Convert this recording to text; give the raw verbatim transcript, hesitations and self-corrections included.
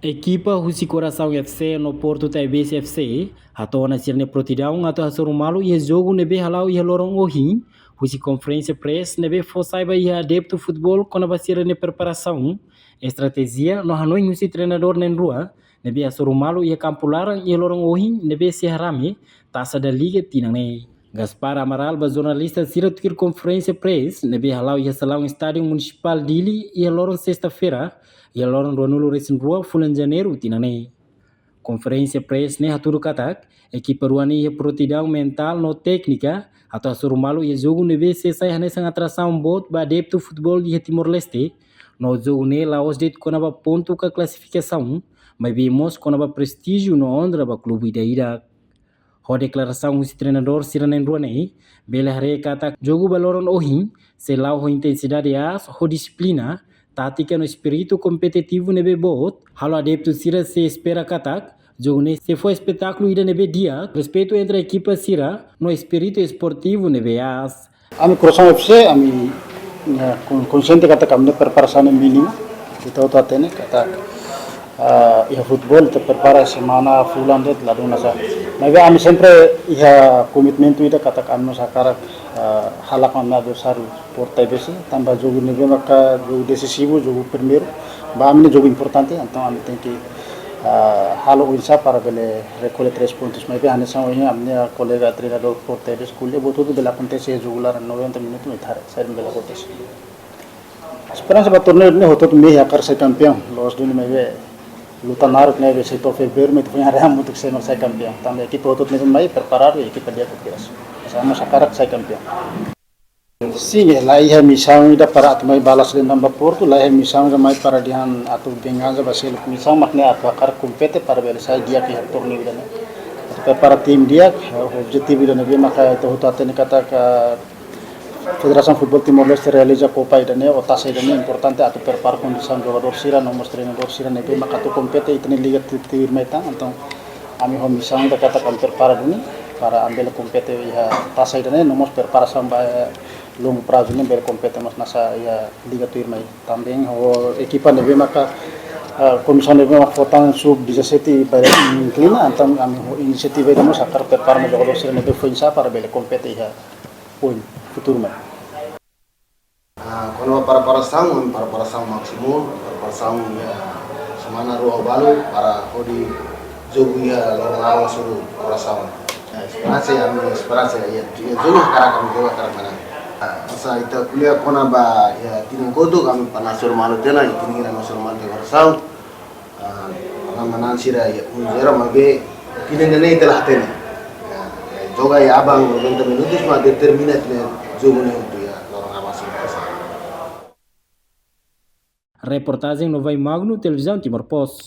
Ekipa husi Coração F C no Porto Taibesi F C hato'o ona sira-nia prontidaun atu hasoru malu iha jogu ne'ebé hala'o iha loron ohin. Husi konferénsia press ne'ebé fó sai ba iha adeptu futeból kona-ba sira-nia preparasaun, estratéjia no hanoin husi treinadór na'in-rua ne'ebé hasoru malu iha kampu laran iha loron ohin ne'ebé sei harame Taça da Liga tinan ne'e. Gaspar Amaral ba jornalista sira tuir konferénsia press ne'ebé hala'o iha salaun Estádiu Munisipál Dili iha loron sesta-feira, iha loron ruanulu-resin-rua fulan Janeiru tinan ne'e. Konferénsia press ne'e hatudu katak ekipa rua ne'e iha prontidaun mentál no téknika atu hasoru malu iha jogu ne'ebé sei sai hanesan atrasaun boot ba adeptu futeból iha Timor-Leste. No jogu ne'e la'ós de'it kona-ba pontu ka klasifikasaun, maibé mós kona-ba prestíjiu no onra ba klube ida-idak. Ho deklarasaun husi treinadór sira na'in-rua ne'e, bele haree katak jogu ba loron ohin sei la'o ho intensidade aas, ho dixiplina, tátika no espíritu kompetitivu ne'ebé boot, halo adeptu sira sei espera katak jogu ne'e sei fó espetákulu ida ne'ebé di'ak, respeitu entre ekipa sira no espíritu esportivu ne'ebé aas. Ami Coração F C, ami, eh, kon-, konxiente katak ami-nia preparasaun ne'e mínima. Ita hotu hatene katak, ah, iha futeból ita prepara semana, fulan de'it, la dún hanesan. Maibé ami sempre iha komitmentu ida katak ami mós hakarak, ah, halak ami-nia adversáriu Porto Taibesi, tanba jogu ne'ebé maka jogu desisivu, jogu primeiru, ba ami ne'e jogu importante, entaun ami tenke, ah, halo oinsá para bele rekolla três pontus. Maibé hanesan ohin ami-nia kolega treinadór Porto Taibesi ko'alia, buat hotu bele akontese iha jogu laran, noventa minutu, ita haree saida mak bele akontese. Esperansa ba torneiu ne'e hotu-hotu mai hakarak sai kampiaun, la'ós duni maibé luta naruk ne'ebé sei to'o fevereiru, mai ita foin haree hamutuk sé mak sai kampiaun. Tanba ekipa hotu-hotu ne'ebé mai preparadu, ekipa di'ak hotu kedas. Ami mós hakarak sai kampiaun. Sin, eh, la iha misaun ida para atu mai balas dendam ba Porto, la iha misaun ida mai para dehan atu vingansa ba seluk. Misaun mak ne'e atu hakarak kompete para bele sai di'ak iha torneiu ida-ne'e. Atu prepara tim di'ak, eh, objetivu ida ne'ebé maka ita hotu hatene katak Federasaun Futeból Timor-Leste realiza Kopa ida-ne'e, ou Taça ida-ne'e, importante atu prepara kondisaun jogadór sira, no mós treinadór sira ne'ebé maka atu kompete iha ita-nia liga tu-, tuirmai tan. Entaun ami ho misaun ida katak ami prepara duni para ami bele kompete iha Taça ida-ne'e, no mós preparasaun ba, eh, longu prazu ne'e bele kompete mós hanesan iha liga tuirmai. Tanba ho ekipa ne'ebé maka, eh, komisaun ne'ebé maka fó tan sub dezassete ba inklina, entaun ami ho inisiativa ida mós hakarak prepara mós jogadór sira ne'ebé foin sa'e para bele kompete iha foin futuru mai. Ah, kona-ba preparasaun, preparasaun másimu, preparasaun iha semana rua balu para hodi jogu iha loron aban hasoru Coração. Eh, esperansa, ami-nia esperansa iha, iha jogu hakarak, ami jogu hakarak manán. Ah, hanesan ita ko'alia kona-ba iha tinan kotuk, ami pernah hasoru malu tiha ona, iha tinan ida hasoru malu tiha Coração. Ah, manán-manán sira iha um zero, maibé tinan ida-ne'e ita la hatene. Ya, ya, joga iha aban noventa minutus, mas determina tiha ona jogu ne'e hotu iha loron aban hasoru Coração. Reportajen Novai Magno, Televizaun Timor Post.